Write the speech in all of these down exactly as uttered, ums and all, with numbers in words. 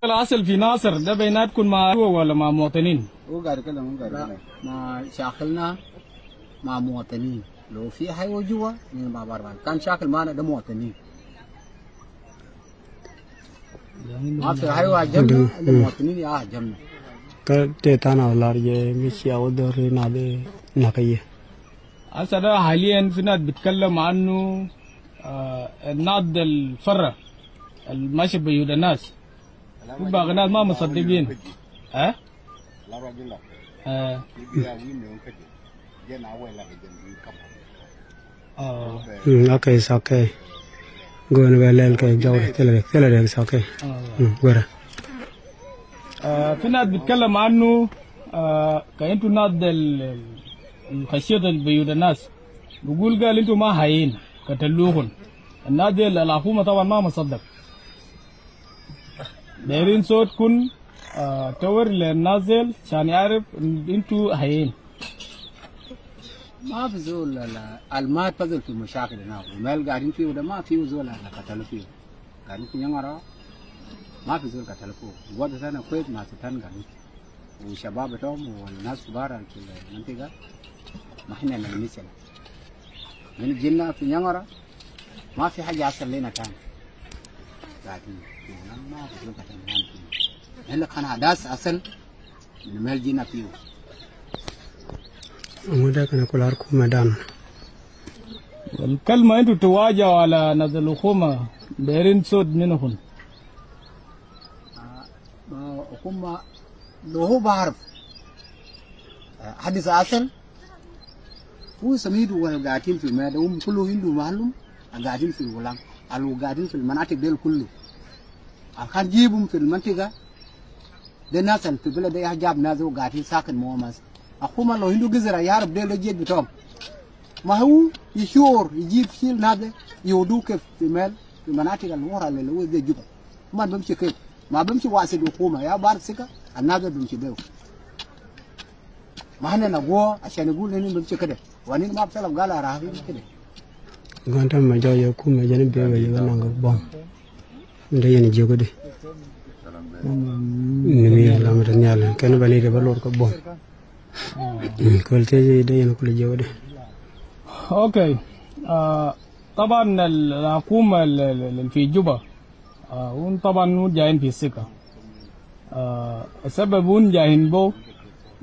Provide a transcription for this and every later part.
الأصل في ناصر ده بيناتكم مع جوا ولا مع مواطنين؟ هو قاعد يتكلم، هو قاعد يتكلم. ما شاكلنا مع مواطنين. لو في حيوة جوا، نحن ما بعرف. كان شاكل معنا ده مواطنين. ما في حيوة هاجمنا، ده مواطنين يا هاجمنا. Ka te tana lar je mi sia wo dori na de na kaye. هسه ده حاليا في ناس بيتكلم عنه، آه، الناس ده الفرة الماشي بيود الناس. في باقي ناس ما مصدقين. ها؟ آه. آه. Mm, okay, it's okay. Go and well, okay, go, tell her, tell her it's okay. آه. Mm, go ahead. آه، في ناس بيتكلم عنه، آه، كأنتوا ناس ديل ال-، الخشيت البيوت الناس. بيقول قال انتوا ما حيين، قتلوكم. الناس ديل الحكومة طبعا ما مصدق. دايرين صوتكم، آه، تور للناس ديل عشان يعرف ان انتوا حيين. ما في زول، لا، لا، المات بزول في مشاكل هناك. وما قاعدين فيه ده ما فيه زول اللي قتلوا فيه. قاعدين في نيانغرا، ما في زول قتلوا فيه. قوات تاني كويس ما ستان قاعدين. وشباب بتاعهم والناس كبار في المنطقة. ما احنا اللي نسأل. من جينا في نيانغرا، ما في حاجة أصل لنا تاني. قاعدين في هنا، ما في زول قتل تاني فيه. هنا كان حدث أصل من مال جينا فيه. Muda kana kular kuma dan. الكلمة انتوا تواجهوا على ناس الحكومة، دايرين صوت منكم. آه، آه، هم لو هو بعرف، آه، حدث أصل، هو سميد والقاعدين في الميدان، هم كله عنده معلوم، القاعدين في الغلام، القاعدين في المناطق ديل كله. الكان جيبهم في المنطقة، ده ناس في البلد ده يا جاب ناس وقاعدين ساكن مو ماس. أخوما لو هندو جزرة يا رب ده جيت بتوم. ما هو يشور يجيب شيل ناس ده يودوه كيف في مال في مناطق الأخرى اللي هو زي جوبا. ما بمشي كيف. ما بمشي واسد حكومة. يا بار سكة الناس ده بمشي بيه. ما احنا نقوى عشان يقول لنا بمشي كده. وأنا ما بطلب قال راح كده. Ganta ma jaw yo kuma jani be wa yo nanga bom. Nda yene jogo de. Ni mi la ma tanyal. Kan bani de balor ko bom. Kol te je de yene kula jogo de. Okay. آه، طبعا ال-، الحكومة ال-، ال-، ال-، في جوبا، آه، هم طبعا هم جايين في السكة. آه، السبب هم جايين بو،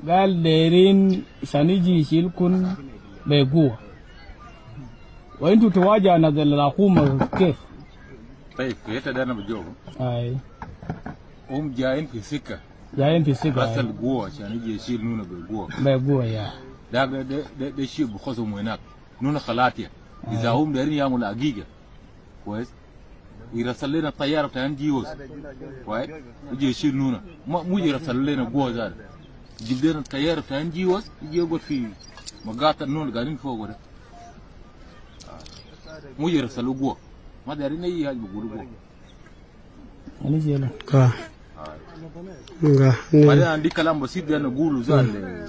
قال دايرين عشان يجي يشيلكم بقوة. وانتوا تواجهوا ناس الحكومة كيف؟ طيب، في الحتة ده أنا بجاوب. أي. هم جايين في سكة. جايين في سكة، أي. رسل قوة عشان يجي يشيل نونا بقوة. بقوة، يا. ده، ده، ده، ده، ده شيء بخصهم هناك. نونا خلاتيا. إذا هم دايرين يعملوا حقيقة. كويس؟ يرسل لنا طيارة بتاع إن جي أوز. كويس؟ يجي يشيل نونا. ما، مو يرسل لنا قوة زاد. يجيب لنا طيارة بتاع إن جي أوز، يجي يقعد في مقاطع نونا قاعدين فوق ده. مو يرسلوا قوة. ما دايرين أي حاجة بيقولوا قوة. Ani jela. Ga. Ga. Ni. Baada ya andika lambo sidi ya nagulu zale.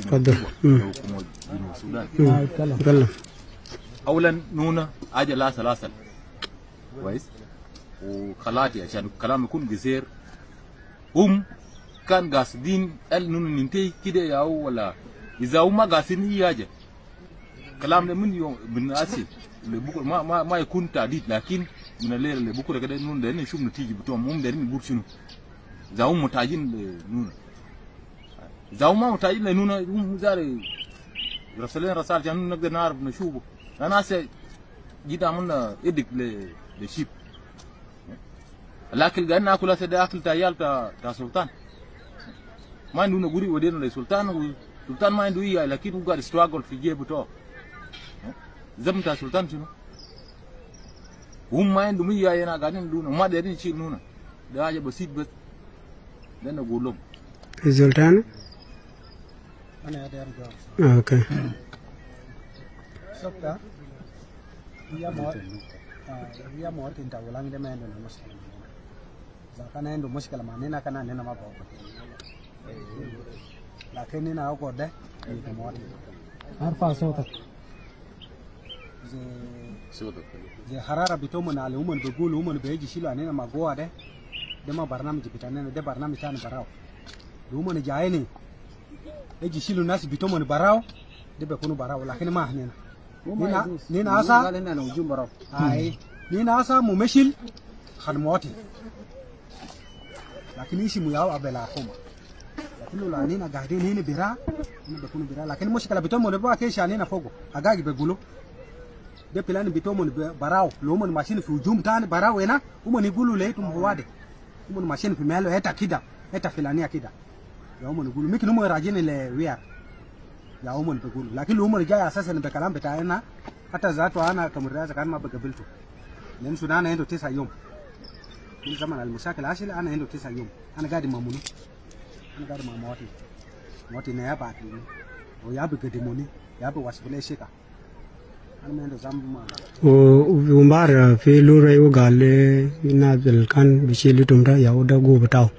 Fadal. Mm. Hukumu Junub Sudan. Mm. Ah, kalam. Kalam. Awlan nuna aja lasal lasal. Kwais? Wa khalati ashan kalam yakun gazeer. Hum kan gasidin al nuna nintei kide yau wala. Iza hum ma gasidin iya aja. Kalam de min yom, min asi le bukra, ma, ma, ma yakun tahdid, lakin min al-lela le bukra kede nuna dairin nishuf natija bitom, hum dairin yagulu shunu. Iza hum muhtajin le nuna. Iza hum ma muhtajin le nuna, hum zari rasalin rasal ashan nagder naraf nashufu. Ana asi jita amalna edik le, le ship. Al akil gaid nakulu asi de akil ta iyal ta, ta sultan. Ma induna guri wadena le sultan, wa sultan ma indu iya, lakin hu gaid struggle fi jebu to. Zaman ta sultan shunu? Hum ma indum iya, yena gaidin induna, ma dairin yishil nuna. De aja basit bas. De ana gulu lom. Fi sultan? Ana ya dairu jawab. Ah, okay. Shufta, iya mo, ah, iya mo tinta ulang de ma induna mushkila. Iza kan indu mushkila ma nina, kan nina ma boko. Lakin nina ko de, ni ko mo. Arfa sotak. Ze, ze harara bitom na le umon bigulu umon biji shilu anina ma goa de. De ma barnamij bita nena, de barnamij tani barao. Lo umon ja eni, eji shilu nas bitomon barao, de bekunu barao, lakini ma nena. Nena, nena asa. Ai, nena asa mo meshil, khan moti. Lakini isi mo yau abela akuma. Lakini lo la nena gade nena bira, nena bekunu bira. Lakini mushkila bitomon ba ke sha nena fogo. Agagi begulu. De plan bitomon barao. Lo umon mashin fi ujum tani barao ena. Umon igulu le itum huwade. Umon mashin fi melo eta kida. Eta filania kida. Ya umon igulu. Mikin umon rajini le wiar. Ya umon begulu. Lakini lo umon jai asasen be kalam bita ena. Hata zatu ana kamurraza kan ma bagabiltu. Len suna ana endo tisa yom. Min zaman al mushakil ashil ana endo tisa yom. Ana gadi ma munu. Ana gadi ma moti. Moti na ya bakil. O ya be gadi moni. Ya be wasfule shika. Ana ma endo zambu ma. O, o umbar fi lura yo gale na belkan bishili tumra ya uda go batao.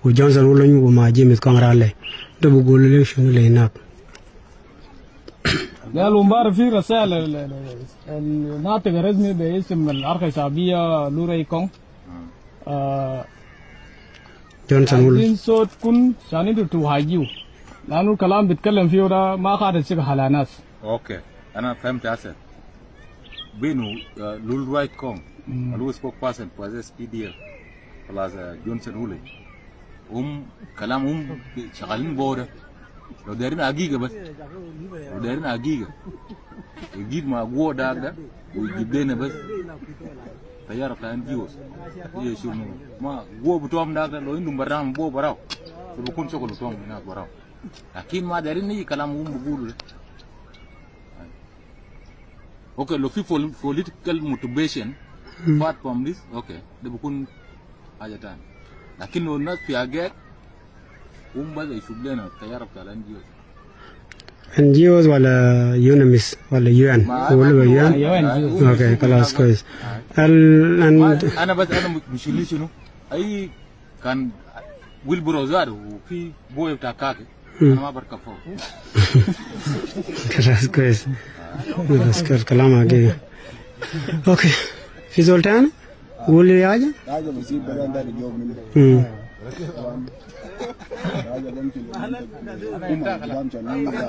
O Johnson ulo nyu ma James Kong rale. Da bugulu le shunu le inak. Ya lo umbar fi rasala al-natiq al-rasmi be isim al-Haraka al Shabiya Lura Ikong. Ah, Johnson Wul. Aizin sot kun shan intu tuhajiu. Lanu kalam bitkalam fiu da ma kada sik halanas. Okay, ana fahimtu asen. Binu, ah, Lura Ikong. Mm. Alu spokesperson for S P D F. Plus, ah, Johnson Wul. Um, kalam um, shagalin boda. Lo derin agiga bas. Lo derin agiga. Ijib ma guo dak da, ijib lena bas. Tayara bita N G Os. Iya shunu. Ma guo bitom dak da, lo indum barnamij bo barao. Bikun shokol bitom inak barao. Lakin ma derin ni kalam um bugulu. Okay, lo fi pol-, political motivation, hmm, apart from this, okay, de bikun haja tani. Lakin lo nas fi agag, um bas ishuf lena tayara bita al N G Os. N G Os wala UNMISS wala U N? Ma, wala ma, U N? U N. Okay, kalas, kwes. Al-, an- Ma, ana bas, ana mu-, mushkilti shunu? Ai, kan wheelbarrow zar, u fi boya bita kake. Hmm. Ana ma barkab fogu. Kalas, kwes. Kalas, kwes, kalam agi. Okay. Fi zol tani? Wul haja? Haja basit bada ana dari yom min. Hmm. Haja bamshi le hukuma, bamshi le hukuma.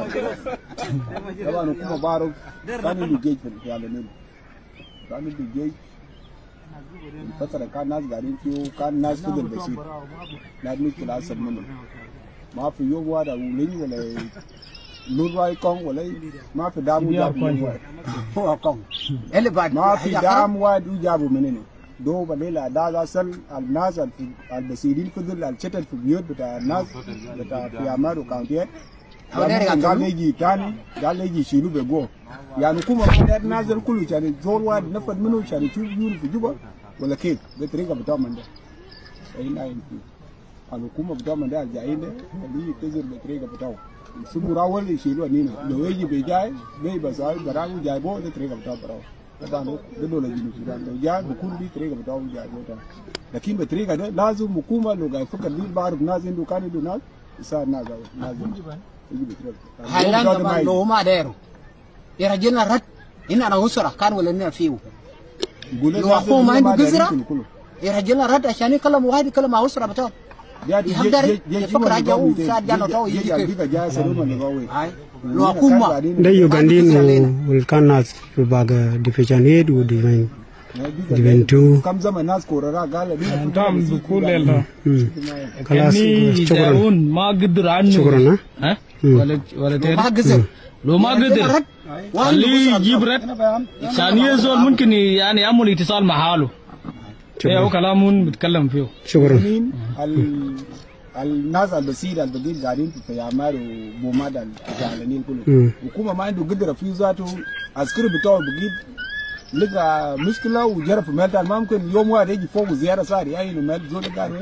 Taban hukuma baruf, kan indu jesh fi, fi Al Nil. Kan indu jesh. Fatara kan nas gaidin fiu, kan nas fudul basit. Nas mushkila asal minu. Ma fi yom wahid wulin wala Lura Ikong wala ma fi dam u jabu yom wahid. Huwa Kong. Ele bad ma fi dam wahid u jabu minin. Do bada la da asal al nas al fi, al basitin fudul al shatal fi biyut bita nas bita fi Amaru County. Gal iji tani, gal iji shilu be go. Yani hukuma ma der nas del kulu, shani zol wahid nafad minu, shani shuf yuru fi Juba, wala kef, de tariga bitao man de. Ai na inti. Al hukuma bitao man de al jayin de, kali tazir be tariga bitao. Sumura wala shilu anina. Lo iji be jai, be basai, baragu jai bo, de tariga bitao barao. Taban de dola Junub Sudan. Lo jai, bikun bi tariga bitao jai bo ta. Lakin be tariga de, lazim hukuma lo gai fakar bi baruf nas indu kan indu nas. Isa nas, nas. Iji bi tariga. Hailan taban lo ma deru. Irajina rat, ina na usra, kan wala ina fiu. Lo hukuma ma indu gizra, irajina rat ashan kalam wahid, kalam usra bitao. Yagdar yafakar haja u said jana tau yiji kef. Ai. Lo hukuma. De Ugandin u, u kan nas fi baga division eight u division, division two. Kam zaman nas korara gal. Tam bikul ela. Hmm. Kalas, shukran. Jaun ma gidar anu. Shukran, ha? Ha? Hmm. Wala, wala tera. Ma gidar. Lo ma gidar. Wali jib rat. Ashan ye zol mumkin yani yamul itisal ma halu. Shukran. Iya, hu kalam bitkalam fiu. Shukran. Al, al nas al basir al bagid gaidin fi Payamar u Boma da al Nil kulu. Mm. Hukuma ma indu gidra fiu zatu, askari bitao bagid liga mushkila u jara fi mel tani, ma mumkin yom wahid iji fogu ziyara sari, ai inu mel zol gaid.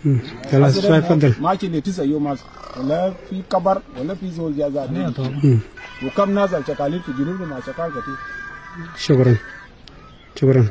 Mm. Kalas, faddal. Mashi le tisa yom mas. Wala fi kabar, wala fi zol ja zatu. Mm. Wa kam nas al shakalin fi Junub ma shakal ketir. Shukran. Shukran.